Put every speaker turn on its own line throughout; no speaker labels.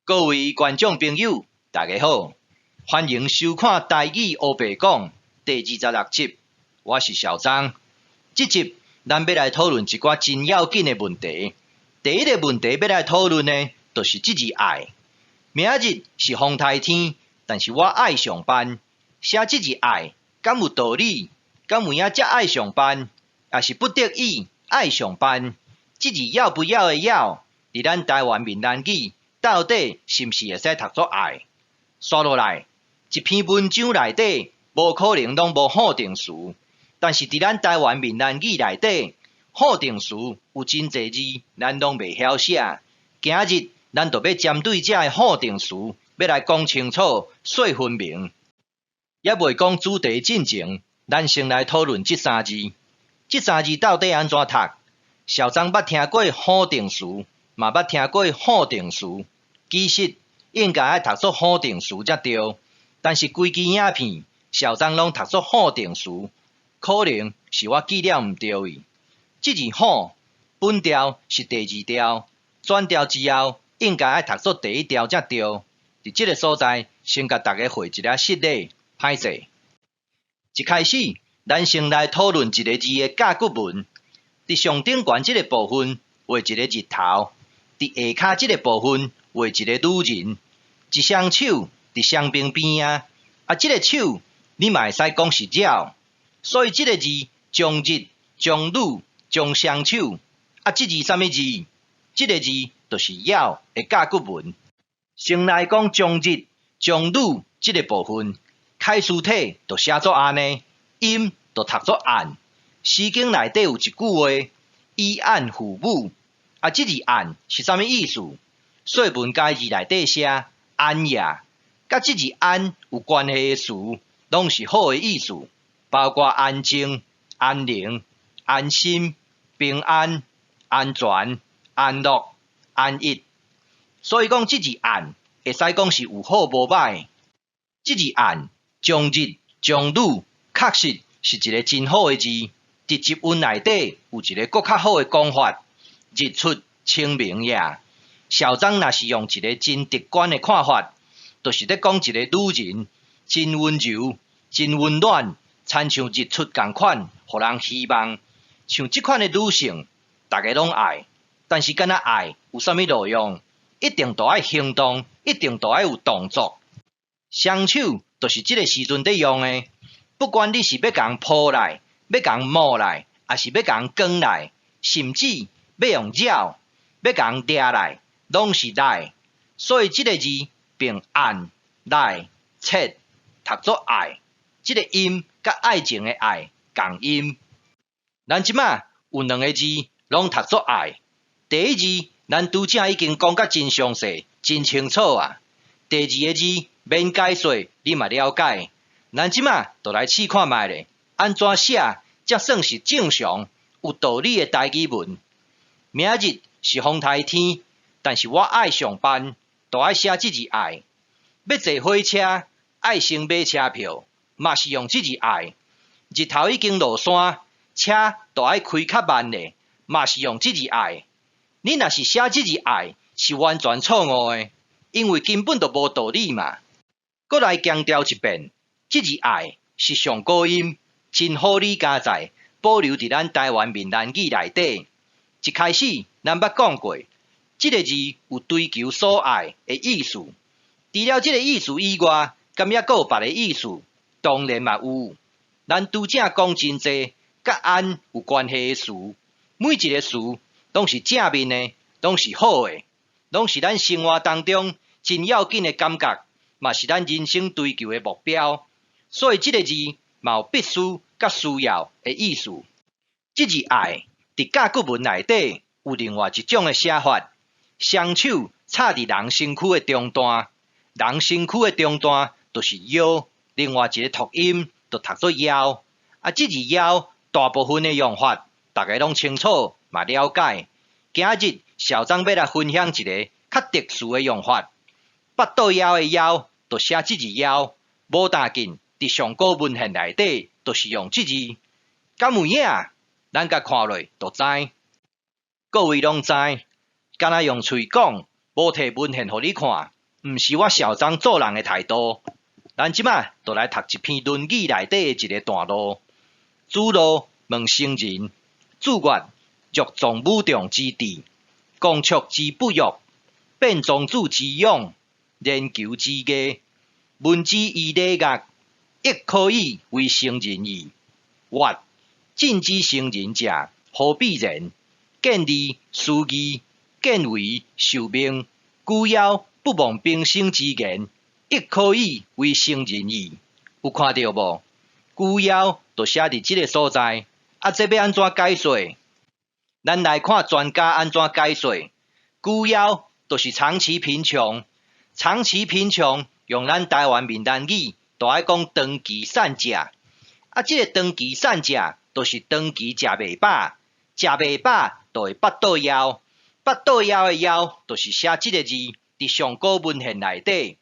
各位觀眾朋友，大家好，歡迎收看《台語烏白講》第26集，我是小張。這集咱欲來討論一寡真要緊的問題。第一個問題欲來討論的，就是這字愛。明仔日是風颱天，但是我愛上班。寫這字愛，敢有道理？敢有影才愛上班？抑是不得已愛上班？這字要不要的要，佇咱台灣閩南語，到底是毋是會使讀做愛？紲落來，一篇文章內底無可能攏無否定詞，但是佇咱台灣閩南語內底，否定詞有真濟字，咱攏袂曉寫。今日咱就欲針對這个否定詞，欲來講清楚、說分明。猶未講主題進前，咱先來討論這三字。這三字到底按怎讀？小張捌聽過否定詞，嘛捌聽過否定詞。其實應該愛讀做否定詞才對，但是規支影片，小張攏讀做否定詞，可能是我記了毋對去。這字否本調是第二調，轉調之後應該愛讀做第一調才對。佇這个所在，先共大家回一下失禮，歹勢。一開始，咱先來討論一个字的甲骨文。佇上頂懸這个部分畫一個日頭，佇下跤這个部分畫一个女人，一雙手佇雙邊邊仔，啊，這个手你嘛會使講是鳥，所以這个字將日、將女、將雙手，啊，這字啥物字？這个字就是要的甲骨文。先來講將日、將女這个部分，楷書體就寫做按呢，音就讀做按。詩經內底有一句話：以按父母。啊，這字按是啥物意思？說文解字內底寫安也，佮這字安有關係的詞，攏是好的意思，包括安靜、安寧、安心、平安、安全、安樂、安逸。所以講，這字按會使講是有好無歹。這字按將日將女，確實是一个真好的字。佇集韻內底有一个閣較好的講法：日出清明也。小張若是用一个真直觀的看法，就是咧講一个女人真溫柔、真溫暖，親像日出仝款，予人希望。像這款的女性，逐个攏愛，但是干焦愛有啥物路用？一定都愛行動，一定都愛有動作。雙手就是這个時陣咧用的，不管你是欲共抱來，欲共摸來，抑是欲共扛來，甚至欲用抓，欲共掠來，攏是來。所以這个字並按、來、切讀做愛，這个音佮愛情的愛仝音。咱這馬有兩个字攏讀做愛。第一字，咱拄才已經講甲真詳細、真清楚啊。第二个字免解說，你嘛了解。咱這馬就來試看覓咧，按怎寫才算是正常、有道理的台語文？明仔日是風颱天，但是我愛上班，就愛寫這字愛。欲坐火車，愛先買車票，嘛是用這字愛。日頭已經落山，車就愛開較慢咧，嘛是用這字愛。你若是寫這字愛，是完全錯誤的，因為根本就無道理嘛。閣來強調一遍，這字愛是上古音，真好理佳在保留佇咱台灣閩南語內底。一開始咱捌講過，這个字有追求所愛的意思。除了這个意思以外，敢猶閣有別个意思？當然嘛有。咱拄才講真濟佮安有關係的詞，每一个詞攏是正面的，攏是好的，攏是咱生活當中真要緊的感覺，嘛是咱人生追求的目標。所以這个字嘛有必須佮需要的意思。這字愛佇甲骨文內底有另外一種的寫法，雙手插佇人身軀的中段，人身軀的中段就是腰，另外一个讀音就讀做腰。啊，這字腰大部分的用法，逐家攏清楚嘛了解。今日小張欲來分享一个較特殊的用法，腹肚枵的枵就寫這字枵，無大緊，佇上古文獻內底就是用這字，敢有影？咱共看落就知。各位攏知，干焦用喙講，無提文獻予你看，毋是我小張做人的態度。咱這馬就來讀一篇《論語》內底的一个段落。子路問聖人：子曰：若壯武仲之智，公卓之不欲，變莊子之勇，言求之藝，聞之以禮樂，亦可以為聖人矣。曰：今之聖人者，何必然？見利思義，見危受命，舉夭不忘平生之言，亦可以為聖人矣。有看著無？舉夭就寫佇這个所在，啊，這欲按怎解說？咱來看專家按怎解說。舉夭就是長期貧窮，長期貧窮用咱台灣閩南語，就愛講長期散食。啊，這个長期散食，就是長期食袂飽，食袂飽就會腹肚枵，腹肚枵的枵，就是寫這个字，佇上古文獻內底。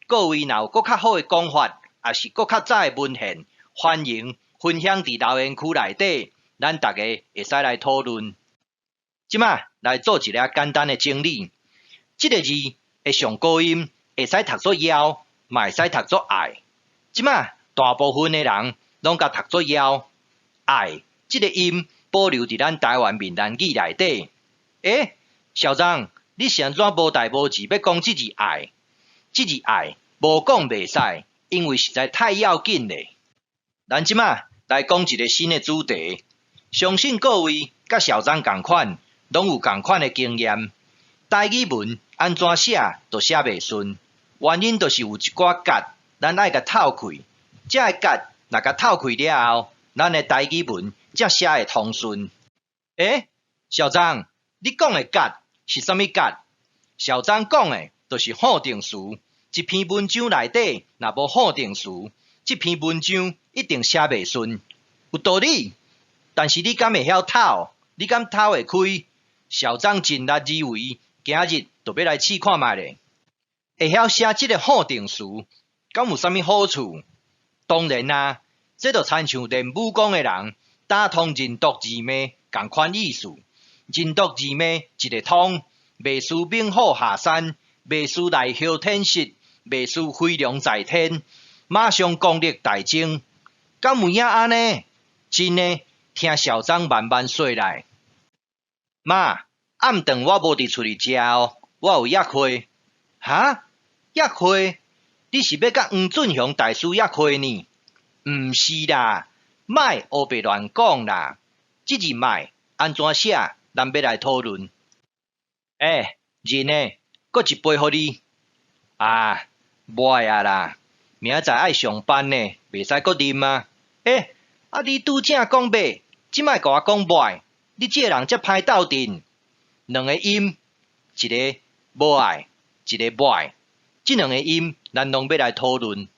各位若有閣較好的講法，抑是閣較早的文獻，歡迎分享佇留言區內底，咱逐家會使來討論。這馬來做一个簡單的整理，這个字的上古音會使讀做枵，嘛會使讀做愛。這馬大部分的人攏共讀做枵，愛這个音保留佇咱台灣閩南語內底。欸，小張，你是按怎無代無誌欲講這字愛？這字愛無講袂使，因為實在太要緊咧。咱這馬來講一个新的主題，相信各位佮小張仝款，攏有仝款的經驗。台語文按怎寫都寫袂順，原因就是有一寡角，咱愛共透開。這个角若共透開了後，咱的台語文才寫會通順。欸，小張，你講的角是啥物角？小張講的就是否定詞。一篇文章內底若無否定詞，這篇文章一定寫袂順。有道理，但是你敢會曉透？你敢透會開？小張盡力而為，今日就欲來試看覓咧。會曉寫這个否定詞，敢有啥物好處？當然啊，這就親像練武功的人打通任督二脈仝款意思。任督二脈一个通，袂輸猛虎下山，袂輸賴香天實，袂輸飛龍在天，馬上功力大增。敢有影按呢？真的，聽小張慢慢說來。媽，暗頓我無佇厝裡食哦，我有約會。哈？約會？你是欲佮黃俊雄大師約會呢？毋是啦，莫烏白亂講啦。這字莫按怎寫？咱欲來討論。欸，仁的，閣一杯予你。啊，無愛啊啦，明仔載愛上班呢，袂使閣啉啊。欸，啊你拄才講欲，這擺共我講無愛，你這個人遮歹鬥陣。兩个音，一个無愛，一个無愛，這兩个音咱攏欲來討論。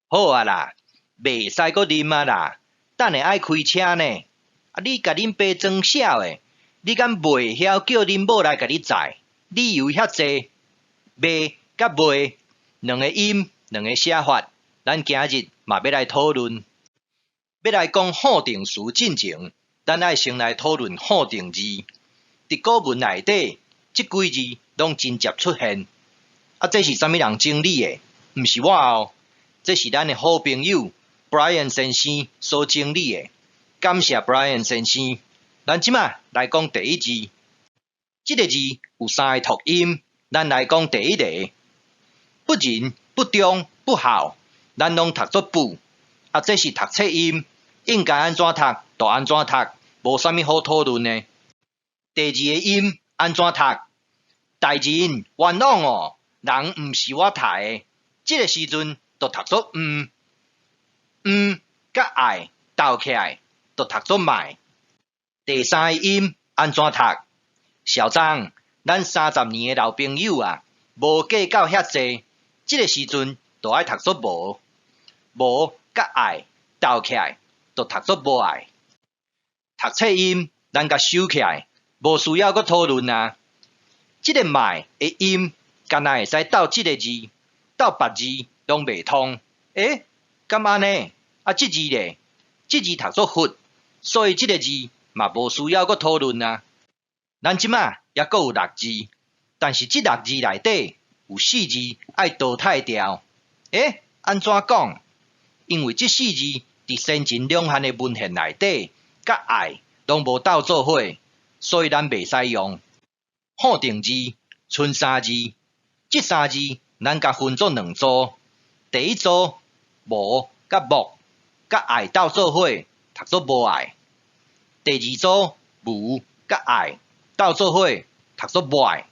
好啊啦，袂使閣啉啊啦，等下愛開車呢。啊，你共恁爸裝痟的，你敢袂曉叫恁某來共你載？理由遐濟，袂佮袂，兩个音，兩个寫法，咱今日嘛欲來討論。欲來講否定詞進前，咱愛先來討論否定字。佇古文內底，這幾字攏真濟出現。啊，這是啥物人整理的？毋是我哦，這是咱的好朋友 Brian 先生所整理的。感謝 Brian 先生。咱這馬來講第一字，這个字有三个讀音，咱來講第一个，不仁、不忠、不孝，咱攏讀做不。啊，這是讀冊音，應該按怎讀就按怎讀，無啥物好討論的。第二个音按怎讀？大人冤枉哦，人毋是我刣的。這个時陣就讀做毋，毋佮愛鬥起來，就讀做莫。第三个音按怎讀？小張，咱30年的老朋友啊，無計較遐濟，這个時陣就愛讀做無，無佮愛鬥起來，就讀做無愛。讀冊音咱共收起來，無需要閣討論啊。這个莫的音，敢若會使鬥這个字，鬥別字攏袂通。欸，敢按呢？啊，這字咧，這字讀做佛，所以這个字嘛無需要閣討論啊。咱這馬猶閣有六字，但是這六字內底有四字愛淘汰掉。欸，按怎講？因為這四字佇先秦兩漢的文獻內底，佮愛攏無鬥做伙，所以咱袂使用。否定字賰三字，這三字咱共分做兩組。第一組無佮木佮愛鬥做伙，讀做無愛；第二組無佮愛鬥做伙，讀做無愛。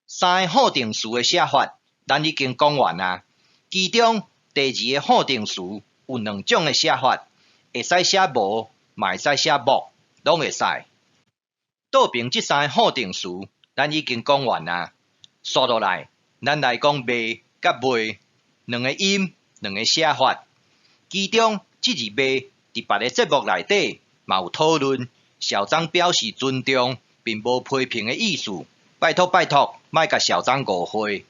三个否定詞的寫法，咱已經講完啊。其中第二个否定詞有兩種的寫法，會使寫無，嘛會使寫木，攏會使。倒爿這三个否定詞，咱已經講完啊。紲落來，咱來講袂佮未兩個音，兩個寫法。其中這字袂佇別个節目內底嘛有討論，小張表示尊重，並無批評的意思。拜託拜託，莫共小張誤會。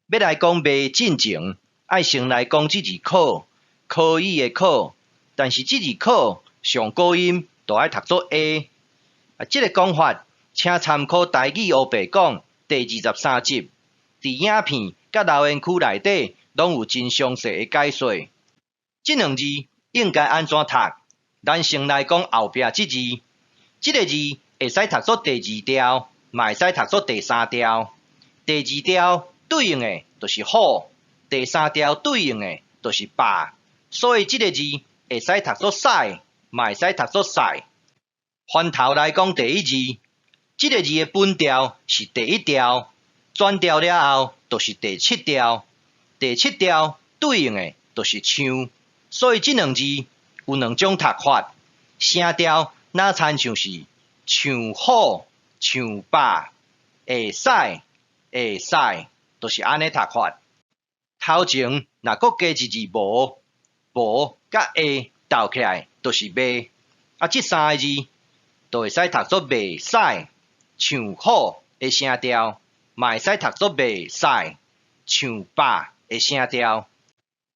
欲來講袂進前，愛先來講這字可，可以的可，但是這字可上古音就愛讀做會。啊，這个講法，請參考台語烏白講第二十三集，佇影片佮留言區內底攏有真詳細的解說。這兩字應該按怎讀？咱先來講後壁這字，這个字會使讀做第二調，嘛會使讀做第三調。第二調對應的就是虎，第三調對應的就是霸，所以這个字會使讀做屎，嘛會使讀做賽。反頭來講第一字，這个字的本調是第一調，轉調了後就是第七調，第七調對應的就是像，所以這兩字有兩種讀法，聲調若親像是像虎、像霸，會使、會使，就是按呢讀法。頭前若閣加一字無，無佮會鬥起來就是袂，啊，這三個字就會使讀做袂使，像虎的聲調，嘛會使讀做袂使，像霸的聲調。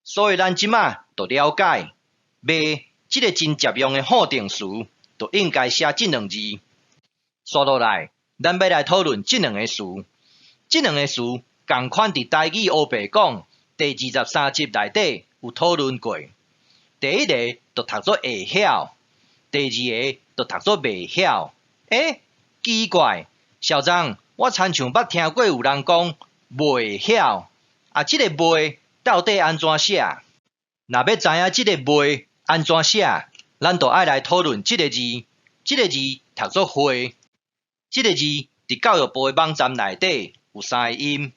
所以咱這馬就了解，袂這个真常用的否定詞，就應該寫這兩字。紲落來，咱欲來討論這兩個詞。這兩個詞仝款佇台語烏白講第二十三集內底有討論過。第一个就讀做會曉，第二个就讀做袂曉。欸，奇怪，小張，我親像捌聽過有人講袂曉，啊，這个袂到底按怎寫？若欲知影這个袂按怎寫，咱就愛來討論這个字。這个字讀做會，這个字佇教育部的網站內底有三个音。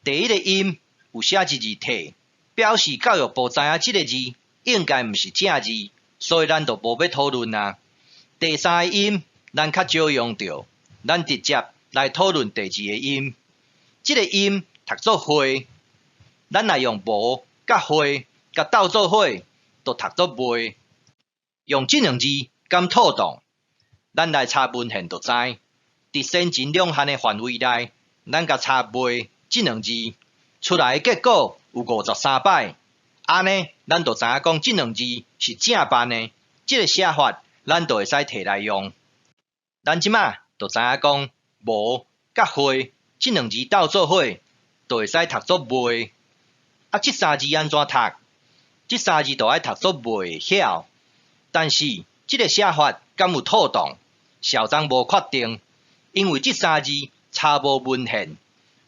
第一个音有寫一字退，表示教育部知影這个字應該毋是正字，所以咱就無欲討論啊。第三个音咱較少用著，咱直接來討論第二个音。這个音讀做會，咱若用無佮會共鬥做伙，就讀做袂。用這兩字敢妥當？咱來查文獻就知。佇先秦兩漢的範圍內，咱共查袂這兩字出來的結果有53擺。按呢，咱就知影講這兩字是正範的，這个寫法咱就會使提來用。咱這馬就知影講無佮會這兩字鬥做伙，就會使讀做袂。啊，這三字按怎讀？這三字就愛讀做袂曉。但是這个寫法敢有妥當？小張無確定，因為這三字查無文獻，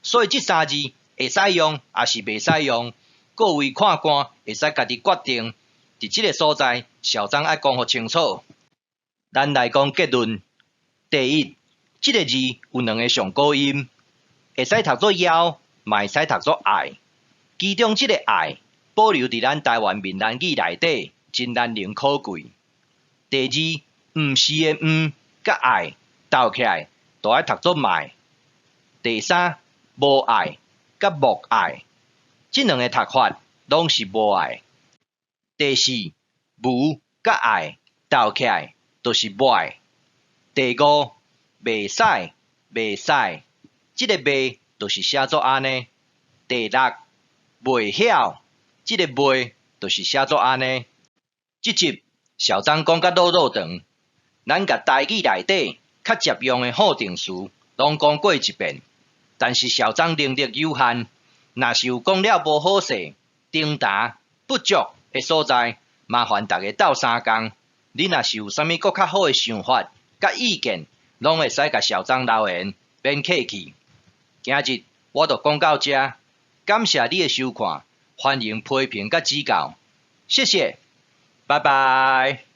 所以這三字會使用抑是袂使用？各位看官會使家己決定。佇這个所在，小張愛講予清楚。咱來講結論。第一，這个字有兩个上古音，會使讀做枵，嘛會使讀做愛。其中這个愛保留佇咱台灣閩南語內底，真難能可貴。第二，毋是的毋佮愛鬥起來，就愛讀做莫。第三，無愛佮木愛，這兩个讀法攏是無愛。第四，無佮愛鬥起來，就是袂。第五，袂使袂使，這个袂就是寫做按呢。第六，袂曉，這个袂就是寫做按呢。這集小張講甲落落長，咱共台語內底較常用的否定詞攏講過一遍。但是小張能力有限，若是有講了無好勢、重沓、不足的所在，麻煩逐家鬥相共。你若是有啥物閣較好的想法、佮意見，攏會使共小張留言，免客氣。今日我就講到遮，感謝你的收看，歡迎批評佮指教，謝謝，拜拜。